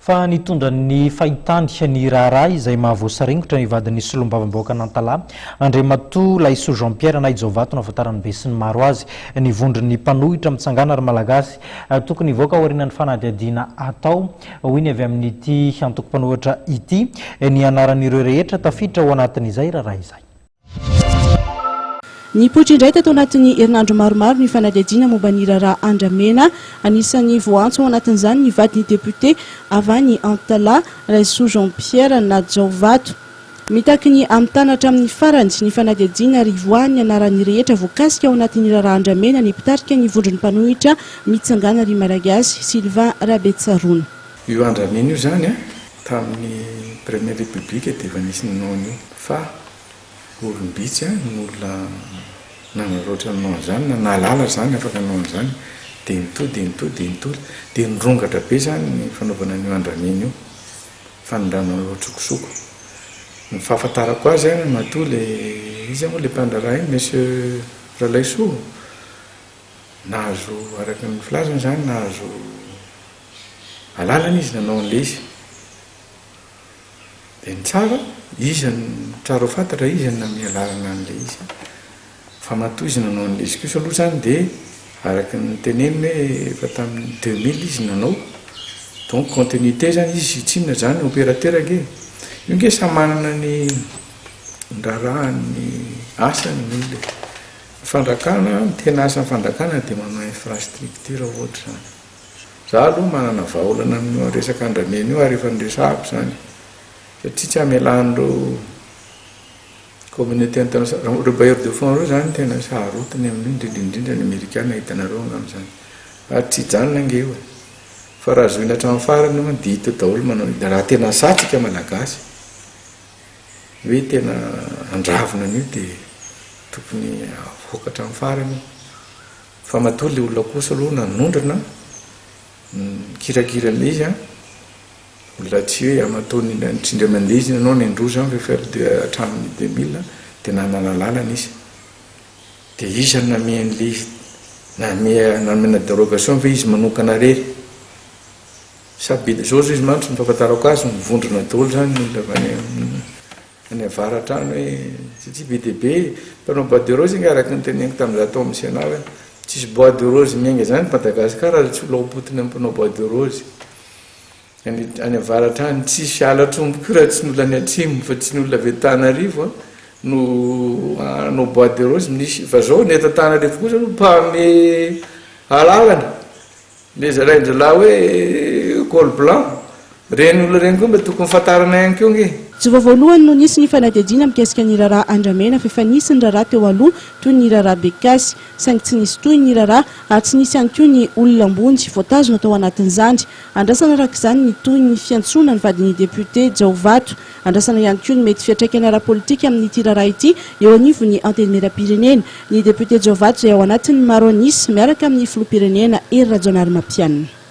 Fa nitondra ny fahitany ny raharaha izay mahavoasaringotra ny vadin'ny solombavambahoakan'Antalaha, Andriamatoa Laisoa Jean Pierre na i Jaovato nahafantaran'ny besinimaro azy, ny vondron'ny mpanohitra mitsangana ry Malagasy. Tokony hivoaka aorianan'ny fanadihadiana atao, hoy ny avy amin'ity antoko mpanohitra ity, ny anaran'ireo rehetra tafiditra ao anatin'izay raharaha izay. Nipoitra indray tato anatin'ny herinandro maromaro ny fanadihadiana momba ny raharaha Andramena. Anisan'ny voaantso ao anatin'izany ny vadin'ny depiote avy any Antalaha, Raisoa Jean Pierre na Jaovato. Mitaky ny hamitana hatramin'ny farany ny fanadihadiana ary hivoahan'ny anaran'ny rehetra voakasika ao anatin'ny raharaha Andramena ny mpitarika ny vondron'ny mpanohitra Mitsangana ry Malagasy, Sylvain Rabetsaroana. Io Andramena io izany an, tamin'ny Première République dia efa nisy nanao an'io fa Olom-bitsy no olona nanararaotra nanao an'izany na nahalala izany afaka nanao an'izany dia nitohy dia nitohy dia nitohy dia nirongatra be izany ny fanaovana an'io andramena io, fanondranana an-tsokosoko. Ny fahafantarako azy an, matoa ilay iza moa ilay mpandraharaha iny, Monsieur Ralaisoa, nahazo araka ny filazany izany nahazo alalana izy nanao an'ilay izy. Dia ny tsara, iza no tsara ho fantatra, iza no nanome alalana an'ilay izy. Fa matoa izy nanao an'ilay izy kosa aloha izany dia araka ny noteneniny hoe efa tamin'ny 2000 izy nanao, donc continuité izany izy tsy inona izany opérateur ange e. Io ange samy manana ny raharahany, ny asany ny olona e. Ny fanjakana, ny tena asan'ny fanjakana dia manao infrastructure ohatra izany. Za aloha manana vahaolana amin'io resaka andramena io ary efa niresahako izany satria tsy hamelan'ireo communauté internationale, ireo bailleurs de fonds ireo izany tena sarotiny amin'io indrindra indrindra ny amerikana hitanareo angamba izany ary tsy hijanona ange io e! Fa raha zohina hatramin'ny farany io dia hita eo daholo manao raha tena sahy tsika malagasy hoe tena handravona an'io dia tokony avoaka hatramin'ny farany io. Fa matoa le olona kosa aloha nanondrana nikirakira an'ilay izy an, olona tsy hoe aman-taoniny tsy indray mandeha izy nanao na indroa izany fa efa de hatramin'ny 2000 dia nanana lalana izy. Dia iza no namehy an'ilay izy? Namehy nanomena dérogation ve izy manokana irery? Sa be dia zao izy mantsy ny fahafantarako azy mivondrona daholo izany ny olona avy any amin'ny Any avaratra any hoe satria be dia be mpanao bois de rose ange araka ny noteneniko tamin'izaho tao amin'ny Sénat hoe tsisy bois de rose miainga izany Madagascar raha tsy olona ao am-potony amin'ny mpanao bois de rose. Any any avaratra any tsisy halatr'omby koa raha tsy ny olona any atsimo fa tsy ny olona avy Antananarivo no hanao bois de rose. Misy fa zao ny eto Antananarivo kosa aloha mpanome alalana. Le zalahin-dralahy hoe col blanc, reny olona reny koa mba tokony fantarina ihany koa nge. Tsy vao voalohany no nisy ny fanadihadiana mikasika ny raharaha Andramena fa efa nisy ny raharaha teo aloha toy ny raharaha Bekasy. Saingy tsy nisy tohiny ny raharaha ary tsy nisy ihany koa ny olona ambony voatazona tao anatin'izany. Andrasana araka izany ny tohin'ny fiantsoana ny vadin'ny depiote Jaovato. Andrasana ihany koa ny mety fiantraikany ara-politika amin'ity raharaha ity eo anivon'ny Antenimierampirenena. Ny depiote Jaovato izay ao anatin'ny maro an'isa miaraka amin'ny filoham-pirenena Hery Rajaonarimampianina.